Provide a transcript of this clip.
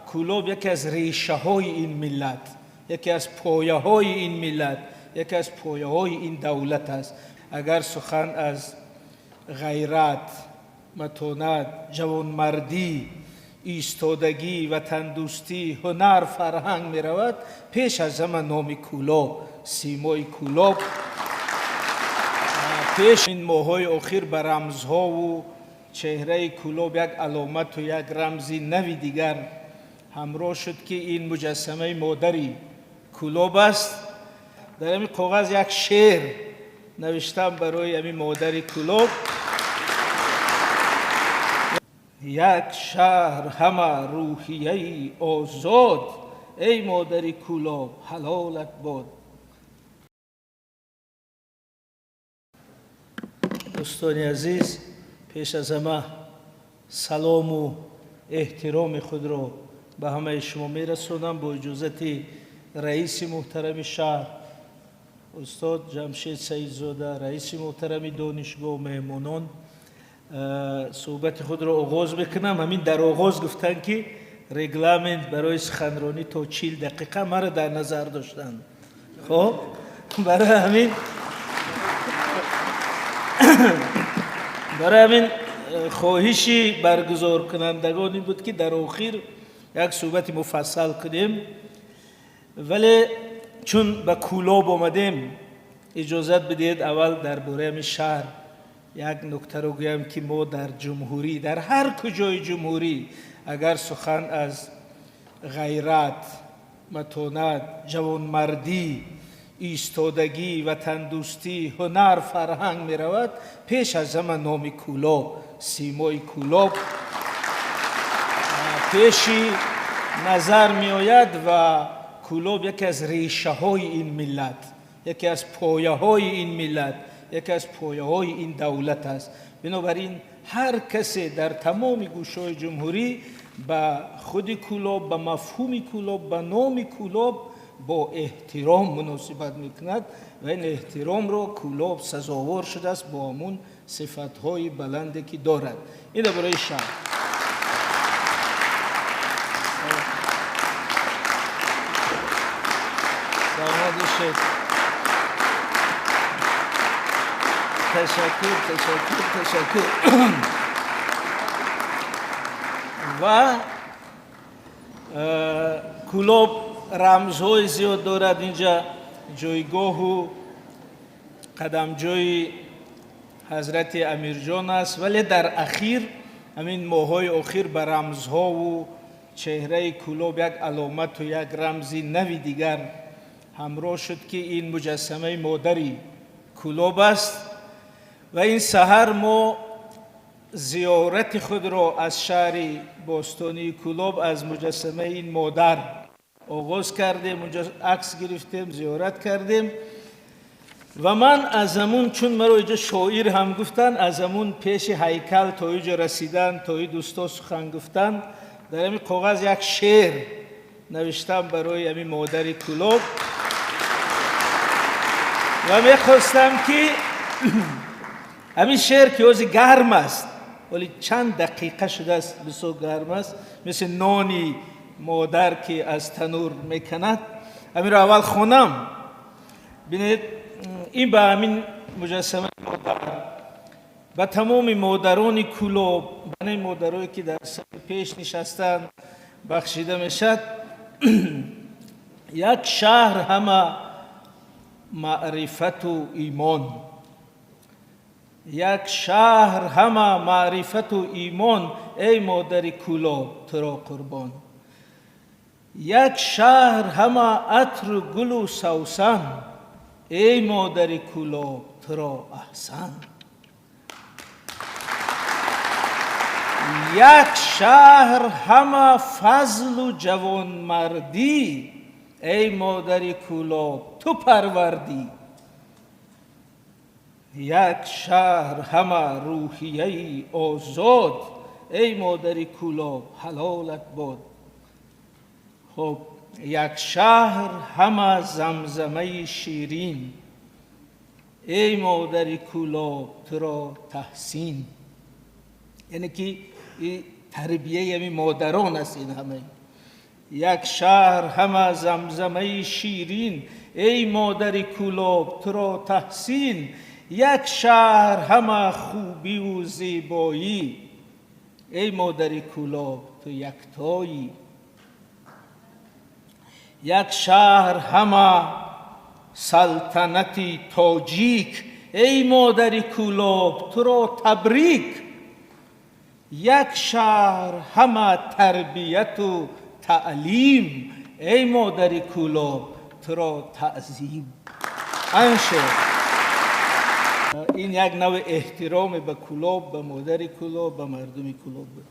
Кӯлоб яке аз решаҳои ин миллат, яке аз пояҳои ин миллат, яке аз пояҳои ин давлат аст. Агар сухан аз ғайрат, матонат, ҷавонмардӣ, истодагӣ, ватандӯстӣ, ҳунар, фарҳанг меравад, пеш аз ҳама номи Кӯлоб, симои Кӯлоб пеш ин моҳҳои охир ба рамзҳову чеҳраи Кӯлоб як аломату як рамзи нави дигар ҳамроҳ шуд, ки ин муҷассамаи модари Кӯлоб аст. Дар ҳамин коғаз як шеър навиштам барои ҳамин модари Кӯлоб. Як шаҳр ҳама рӯҳияи озод, эй модари Кӯлоб ҳалолат бод. Дӯстони азиз, пеш аз ҳама салому эҳтироми худро ба ҳамаи шумо мерасонам. Бо иҷозати раиси муҳтарами шаҳр устод Ҷамшед Саидзода, раиси муҳтарами донишгоҳ, меҳмонон, суҳбати худро оғоз мекунам. Ҳамин дар оғоз гуфтанд, ки регламент барои суханронӣ то 40 дақиқа маро дар назар доштанд. Хоб, барои ҳамин хоҳиши баргузоркунандагон ин буд, ки дар охир як суҳбати муфассал кунем. Вале чун ба Кӯлоб омадем, иҷозат бидиҳед, аввал дар бораи ҳамин шаҳр як нуктаро гӯям, ки мо дар ҷумҳурӣ, дар ҳар куҷои ҷумҳурӣ, агар сухан аз ғайрат, матонат, ҷавонмардӣ, истодагӣ, ватандӯстӣ, ҳунар, фарҳанг меравад, пеш аз ҳама номи Кӯлоб, симои Кӯлоб пеши назар меояд ва Кӯлоб яке аз решаҳои ин миллат, яке аз пояҳои ин миллат, яке аз пояҳои ин давлат аст. Бинобар ин ҳар касе дар тамоми гӯшаҳои ҷумҳурӣ ба худи Кӯлоб, ба мафҳуми Кӯлоб, ба номи Кӯлоб бо эҳтиром муносибат мекунад ва ин эҳтиромро Кӯлоб сазовор шудааст бо ҳамун сифатҳои баланде, ки дорад. Ин дар бораи шаҳр. Саломат бошед. Ташаккур, ташаккур, ташаккур. Ва Кӯлоб рамзҳои зиёд дорад. Инҷа ҷойгоҳу қадамҷои ҳазрати Амирҷон аст. Вале дар ахир, ҳамин моҳҳои охир, ба рамзҳову чеҳраи Кӯлоб як аломату як рамзи нави дигар ҳамроҳ шуд, ки ин муҷассамаи модари Кӯлоб аст. Ва ин саҳар мо зиёрати худро аз шаҳри бостонии Кӯлоб, аз муҷассамаи ин модар оғоз кардем. Унҷо акс гирифтем, зиёрат кардем. Ва ман аз ҳамун, чун маро инҷо шоир ҳам гуфтанд, аз ҳамун пеши ҳайкал то инҷо расидан, то ин дӯсто сухан гуфтан, дар ҳамин коғаз як шеър навиштам барои ҳамин модари Кӯлоб ва мехостам, ки ҳамин шеър, ки ҳозир гарм аст, вале чанд дақиқа шудааст, бисёр гарм аст, мисли нони модар, ки аз танур меканад, ҳаминро аввал хонам. Бинед, ин ба ҳамин муҷассамаи модар, ба тамоми модарони Кӯлоб, ба ин модарое, ки дар сари пеш нишастанд, бахшида мешавад. Як шаҳр ҳама маърифату имон, як шаҳр ҳама маърифату имон, эй модари Кӯлоб, туро қурбон. Як шаҳр ҳама атру гулу савсан, эй модари Кӯлоб, туро аҳсан. Як шаҳр ҳама фазлу ҷавонмардӣ, эй модари Кӯлоб, ту парвардӣ. Як шаҳр ҳама рӯҳияи озод, эй модари Кӯлоб, ҳалолат бод. Хоб, як шаҳр ҳама замзамаи ширин, эй модари Кӯлоб, туро таҳсин. Яъне ки тарбияи ҳамин модарон аст ин ҳама. Як шаҳр ҳама замзамаи ширин, эй модари Кӯлоб, туро таҳсин. Як шаҳр ҳама хубиву зебоӣ, эй модари Кӯлоб, ту яктоӣ. Як шаҳр ҳама салтанати тоҷик, эй модари Кӯлоб, туро табрик. Як шаҳр ҳама тарбияту таълим, эй модари Кӯлоб, туро таъзим. Ан шеър, ин як навъи эҳтироме ба Кӯлоб, ба модари Кӯлоб, ба мардуми Кӯлоб буд.